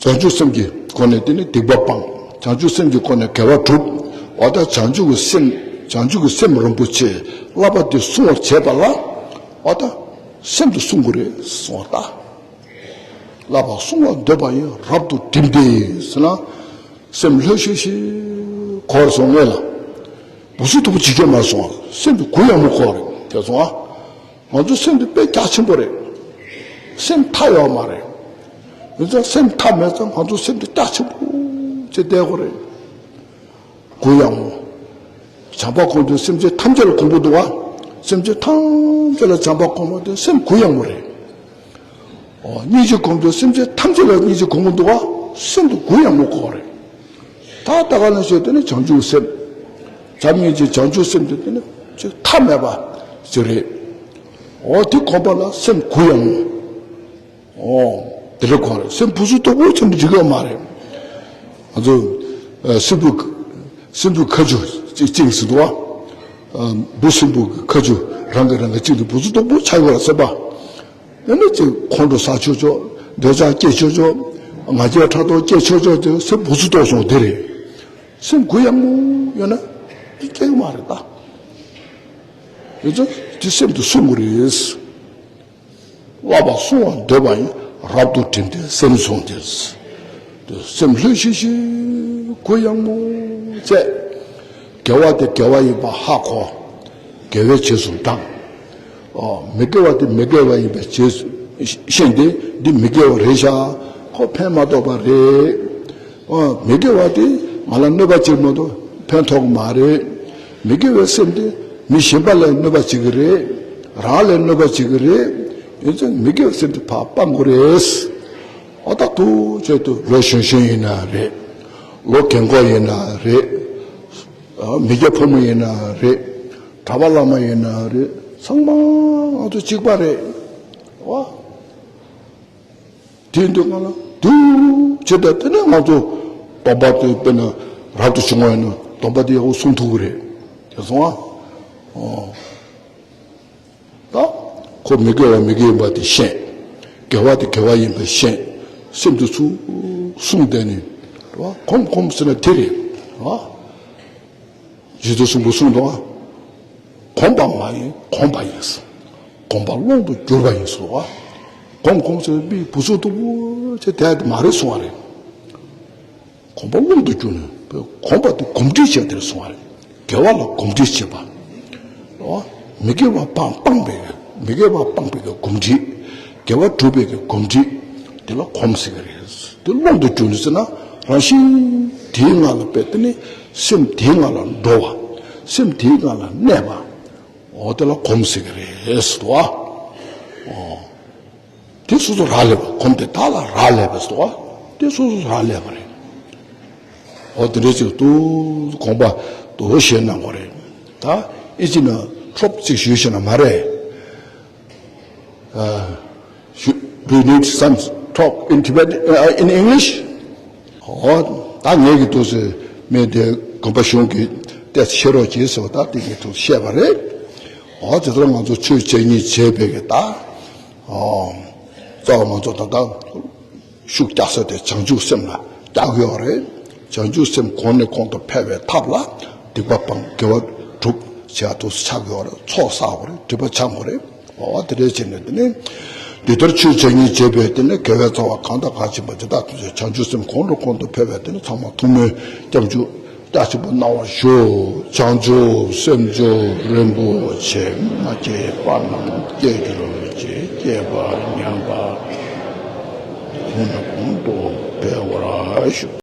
བྱང་ཆུབ་སེམས་ཀྱི་སྒོ་ནས་དེ་ནི་སྡིག་པ་སྤང་། བྱང་ཆུབ་སེམས་ཀྱི་སྒོ་ནས་དགེ་བ་སྒྲུབ། འོ་ད་བྱང་ཆུབ་ཀྱི་སེམས། བྱང་ཆུབ་ཀྱི་སེམས་རིན་པོ་ཆེ་བསླབ་པ་དེ་བསྲུང་བར་བྱེད་པ་ལ། འོ་ད་སེམས་དེ་བསྲུང་དགོས་རེད་གསུངས་པ་ལྟ། བསླབ་པ་བསྲུང་བར་འདོད་པ་ཡིས། རབ་ཏུ་བསྒྲིམས་ཏེ་ཟེར་ན། སེམས་ལྷོད་ཤིག་ཤིག་གོ་སོང་ངེས་ལ། སྦུ་སུ་དུ་བུ་ཇི་སྐྱོ་མ་སོང་། སེམས་དེ་གུ་ཡངས་མོ་གོ་རེད་དེ་སོང་ཨ། ང་ཚོ་སེམས་དེ་དཔེ་རྒྱ་ཆེན་པོ་རེད། སེམས་མཐའ་ཡོད་མ་རེད། ཡིན་ཙང་སེམས་མཐའ་མེད་ཙང་ང་ཚོ་སེམས་དེ་རྒྱ་ཆེན་པོ་ཅིག་བསྡད་དགོས་རེད། གུ་ཡངས་མོ། བྱམས་པ་སྒོམ་དུས་སེམས་ཅན་ཐམས་ཅད་ལ་སྒོམ་གྱི་འདུག་བ། སེམས་ཅན་ཐམས་ཅད་ལ་བྱམས་པ་སྒོམ་པ་དེ་སེམས་གུ་ཡངས་མོ་རེད། འོ་སྙིང་རྗེ་སྒོམ་དུས་སེམས་ཅན་ཐམས་ཅད་ལ་སྙིང་རྗེ་སྒོམ་གྱི་འདུག་བ། སེམས་དེ་གུ་ཡངས་མོ་གོ་རེད། ད་ལྟ་ག་ནས་བཤད་དེ་ནི་བྱང་ཆུབ་སེམས། བྱམས་སྙིང་རྗེ་བྱང་ཆུབ་སེམས་དེ་དེ་ནི་ཅིག་མཐའ་མེད་པ་ཅིག་རེད། འོ་དེ་གོམས་པ་ལ་སེམས་གུ་ཡངས་མོ། འོ་དེ་འདྲ་གོ་རེད། སེམས་སྦུ་སུ་དུ་བུ་ཆེན་པོ་འགྲིག་གི་མ་རེད། ང་ཚོ་ཨ་སྲིན་པོ་སྲིན་པོའི་ཁ་ཆུ་ཅིག་བཅིངས་ཟིན་འདུག་བ། ཨ་འབུ་སྲིན་པོའི་ཁ་ཆུ་རང་གིས་རང་གིས་བཅིངས་ཏེ་སྦུ་སུ་དུ་བུ་ཆགས་ཡོད་རེད་སེམས་པ། དེ་ནས་ཅིག་ཁོང་ཁྲོ་ཟ་ཆོག་ཆོག་འདོད་ཆགས་སྐྱེ་ཆོག་ཆོག་ང་རྒྱལ་ཕྲག་དོག་སྐྱེ་ཆོག་ཆོག་དེ་སེམས་སྦུ་སུ་དོག་སོང་དེ་རེད། སེམས་གུ་ཡངས་མོ་ཡོད་ན་དེ་སྐྱེ་གི་མ་རེད་ད། ཡོད་ཚད་དེ་སེམས་དེ་སྲུང་དགོས་རེད། བསླབ་པ་བསྲུང་བར་འདོད་པ་ཡིས། རབ་ཏུ་བསྒྲིམས་ཏེ་སེམས་བསྲུངས་ཏེ། དེ་སེམས་ལྷོད་ཤིག་ཤིག་གུ་ཡངས་མོ་བྱས། དགེ་བ་དེ་དགེ་བ་ཡིན་པ་ཧ་གོ། དགེ་བའི་རྗེས་སུ་འབྲང་། ཨོ། མི་དགེ་བ་དེ་མི་དགེ་བ་ཡིན་པའི་རྗེས་སུ་ཤེས་ཏེ་འདི་མི་དགེ་བ་རེད་ཤག་ཁོ་ཕན་མ་ཐོགས་པ་རེད། ཨོ། མི་དགེ་བ་དེ་ང་ལ་གནོད་པ་བྱེད་མ་གཏོགས་ཕན་ཐོགས་མ་རེད། མི་དགེ་བའི་སེམས་དེ་མི་གཞན་པ་ལ་གནོད་པ་བྱེད་ཀྱི་རེད། རང་ལ་གནོད་པ་བྱེད་ཀྱི་རེད། ཡིན་ཙང་མི་དགེ་བའི་སེམས་དེ་ཕར་སྤང་དགོས་རེད། ཨོ་ད་དུ་བྱས་དུ་ལོ་གཞོན་གཞོན་ཡིན་ན་རེད། ལོ་རྒན་གོག་ཡིན་ན་རེད། མི་སྐྱ་ཕོ་མོ་ཡིན་ན་རེད། གྲྭ་པ་བླ་མ་ཡིན་ན་རེད། ཚང་མ་ང་ཚོ་གཅིག་པ་རེད། ཨོ། དེ་འདུག་ག་ལ་དུ་བྱེད་དེ་དེ་ནས་ང་ཚོ་སྡོམ་པ་དེ་དཔེར་ན་རབ་ཏུ་བྱུང་བ་ཡིན་ན་སྡོམ་པ་དེ་ཡག་པོ་སྲུང་ཐུབ་ཀྱི་རེད། དེ་སོང་ཨ། ཨོ། ད་ཁོ་མི་དགེ་བ་མི་དགེ་ཡིན་པ་དེ་ཤེས། དགེ་བ་དེ་དགེ་བ་ཡིན་པ་ཤེས། སེམས་དེ་ཚུར་བསྲུང་བསྡད་ནས་རེད་བ། གོམས་གོམས་ཟེར་ན་དེ་རེད་བ། རྗེ་བཙུན་གསུང་པོ་གསུངས་འདུག་ཨ། གོམས་པ་མ་ཡིན་གོམས་པ་ཡིན། གོམས་པ་ཀློང་དུ་གྱུར་པ་ཡིན་ཟེར་བ། གོམས་གོམས་ཟེར་བའི་བུ་ཚོ་སྟུག་པོ་ཆེ་དེ་དེ་མ་རེད་གསུང་བ་རེད། གོམས་པ་ཀློང་དུ་གྱུར་ནས་གོམས་པ་དེ་གོམས་འདྲིས་བྱས་དེར་སོང་བ་རེད། དགེ་བ་ལ་གོམས་འདྲིས་བྱེད་པ། མི་དགེ་བ་སྤང་སྤངས་པའི་མི་དགེ་བ་སྤངས་པའི་གོམས་འདྲིས། དགེ་བ་སྒྲུབ་པའི་གོམས་འདྲིས། དེ་ལ་གོམས་ཟེར་གི་རེད། དེ་ཀློང་དུ་གྱུར་ནས་ཟེར་ན་རང་བཞིན་དེའི་ངང་ལ་དཔེ་དེ་ནི་ སེམས་དེའི་ངང་ལ་འགྲོ་བ། སེམས་དེའི་ངང་ལ་གནས་པ། འོ་དེ་ལ་གོམས་ཟེར་གི་རེད་ཟེར་དོ། འོ། དེ་སོ་སོ་རག་ལས་པ། གོམས་དེ་དག་ལ་རག་ལས་པ་ཟེར་དོ། དེ་སོ་སོ་རག་ལས་པ་རེད། འོ་དེ་འདྲ་ཅིག་ཏུ་དགོངས་པ་དུ་བཞེས་གནང་དགོས་རེད། ད་ཨི་ཅི་ན་ཁྲོབ་ཅིག་ཞུས་ཤེ་ན་མ་རེད། Uh, should, do you need some talk in Tibetan, uh, in English? ཨོ། ད་ངས་ཀྱི་འདུག་སེ་མི་དེ་དགོན་པ་གཞུང་གི་ཏེ་ཤེས་རོགས་གྱིས་ཟེར་བ་ད་དེ་ངས་འདུག་བཤད་པ་རེད། ཨོ་དེ་ལྟར་ང་ཚོ་ཆོས་བྱེད་ཉིན་བྱེད་པའི་གི་ད། ཨོ། རྩ་བ་ང་ཚོ་ད་ལྟ་ཤུགས་རྒྱག་ས་དེ་བྱང་ཆུབ་སེམས་ལ་རྒྱག་གི་ཡོད་རེད། བྱང་ཆུབ་སེམས་གོང་ནས་གོང་དུ་འཕེལ་བའི་ཐབས་ལ་སྡིག་པ་སྤང་དགེ་བ་སྒྲུབ་བྱེད་ཡ་དུ་ཆགས་ཡོད་རེད། ཚོགས་བསགས་དགོས་རེད། སྒྲིབ་པ་སྦྱང་དགོས་རེད། འོ་དེ་འདྲ་བྱས་ནས་དེ་ནི་འདི་ལྟར་ཆོས་བྱེད་ཉིན་བྱེད་པའི་དེ་ནི་དགེ་བའི་རྩ་བ་གང་དང་གང་ཕྱིན་པ་དེ་དག་ཐམས་ཅད་བྱང་ཆུབ་སེམས་གོང་དུ་གོང་དུ་འཕེལ་བའི་དེ་ནི་ཚང་མ་ཐུགས་སྨོན་སྐྱབས་འཇུག་རྒྱ་ཆེན་པོ་གནང་བར་ཞུ། བྱང་ཆུབ་སེམས་མཆོག་རིན་པོ་ཆེ། མ་སྐྱེས་པ་རྣམས་སྐྱེ་གྱུར་ཅིག་སྐྱེས་པ་ཉམས་པ་གོང་ནས་གོང་དུ་འཕེལ་བར་ཤོག